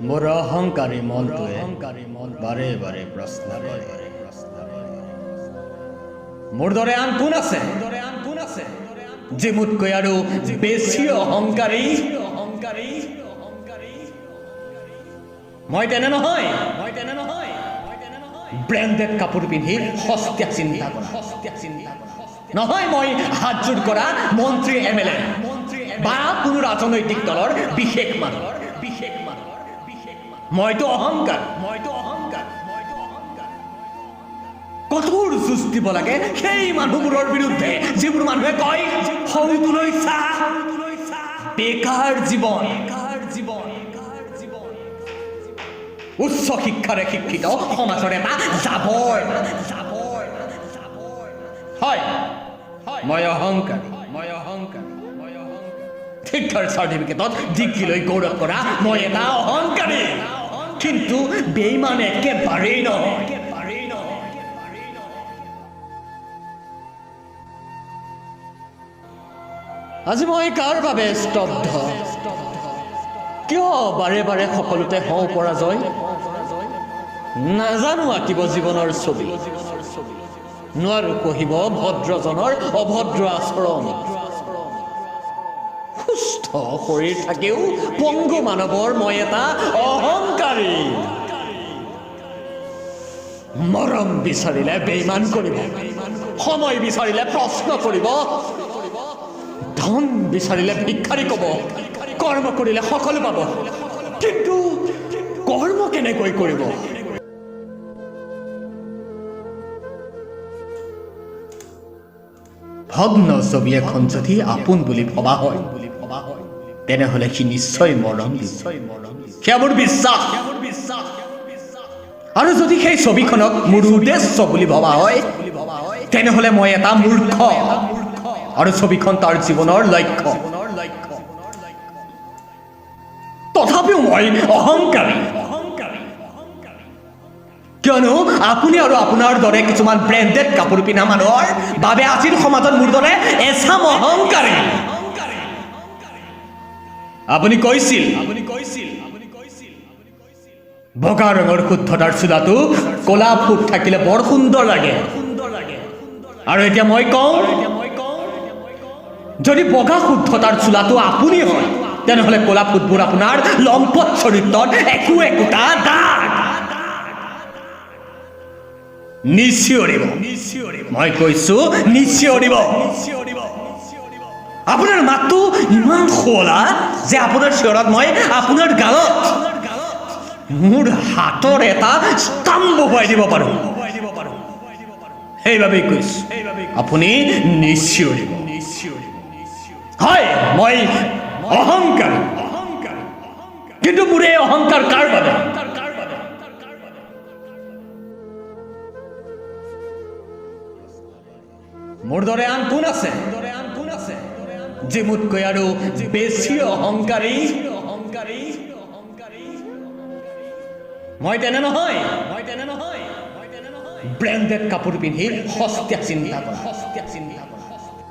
মোৰ অহংকাৰী মনটোৱে বাৰে বাৰে প্ৰশ্ন কৰে, মোৰ দৰে আন কোন আছে যে মোতকৈ আৰু বেছি অহংকাৰী? মই তেনে নহয়। ব্ৰেণ্ডেড কাপোৰ পিন্ধি সস্তীয়া চিন্তা কৰা নহয়। মই হাতযোৰ কৰা মন্ত্ৰী, এমএলএ বা কোনো ৰাজনৈতিক দলৰ বিশেষ মানুহ। মইতো অহংকাৰ। কঠোৰ যুঁজ দিব লাগে সেই মানুহবোৰৰ বিৰুদ্ধে, যিবোৰ মানুহে কয়, সৌটোলৈ চা, বেকাৰ জীৱন। উচ্চ শিক্ষাৰে শিক্ষিত সমাজৰ এটা জাবৰ। হয়, মই অহংকাৰী। শিক্ষাৰ চাৰ্টিফিকেটত ডিগ্ৰী লৈ গৌৰৱ কৰা মই এটা অহংকাৰী, কিন্তু বেইমান একেবাৰেই নহয়। আজি মই কাৰ বাবে স্তব্ধ? কিয় বাৰে বাৰে সকলোতে হওঁ পৰাজয়? নাজানো আঁকিব জীৱনৰ ছবি, নোৱাৰো কহিব ভদ্ৰজনৰ অভদ্ৰ আচৰণ। সুস্থ শৰীৰ থাকিও পংগু মানৱৰ মই এটা অহংকাৰী। মৰম বিচাৰিলে বেইমান কৰিব, সময় বিচাৰিলে প্ৰশ্ন কৰিব, ধন বিচাৰিলে ভিক্ষাৰী ক'ব, কৰ্ম কৰিলে সকলো পাব, কিন্তু কৰ্ম কেনেকৈ কৰিব? ভগ্ন ছবি এখন যদি আপোন বুলি ভবা হয়, তেনেহ'লে সি নিশ্চয় মৰম দিব, সেয়া মোৰ বিশ্বাস। আৰু যদি সেই ছবিখনক মোৰ উদ্দেশ্য বুলি ভবা হয়, তেনেহ'লে মই এটা মূৰ্খ আৰু ছবিখন তাৰ জীৱনৰ লক্ষ্য। তথাপিও মই অহংকাৰী, কিয়নো আপুনি আৰু আপোনাৰ দৰে কিছুমান ব্ৰেণ্ডেড কাপোৰ পিন্ধা মানুহৰ বাবে আজিৰ সমাজত মোৰ দৰে এচাম অহংকাৰী। আপুনি কৈছিল, বগা ৰঙৰ শুদ্ধতাৰ চোলাটো ক'লা ফুট থাকিলে বৰ সুন্দৰ লাগে। আৰু এতিয়া মই কওঁ, যদি বগা শুদ্ধতাৰ চোলাটো আপুনি হয়, তেনেহ'লে ক'লা ফুটবোৰ আপোনাৰ লম্পট চৰিত্ৰত একো একোটা দাগ। নিচিঞৰিব, মই কৈছো নিচিঞৰিব। আপোনাৰ মাতটো ইমান শুৱলা যে আপোনাৰ চিঞৰত মই আপোনাৰ গালত মোৰ হাতৰ এটা ষ্টাম্প বহুৱাই দিব পাৰোঁ। সেইবাবেই কৈছো, আপুনি নিচিঞৰিব। হয়, মই অহংকাৰী, কিন্তু মোৰ এই অহংকাৰ কাৰ বাবে? মোৰ দৰে আন কোন আছে যে মোতকৈ আৰু বেছি অহংকাৰী? মই তেনে নহয়। ব্ৰেণ্ডেড কাপোৰ পিন্ধি সস্তীয়া চিন্তা কৰা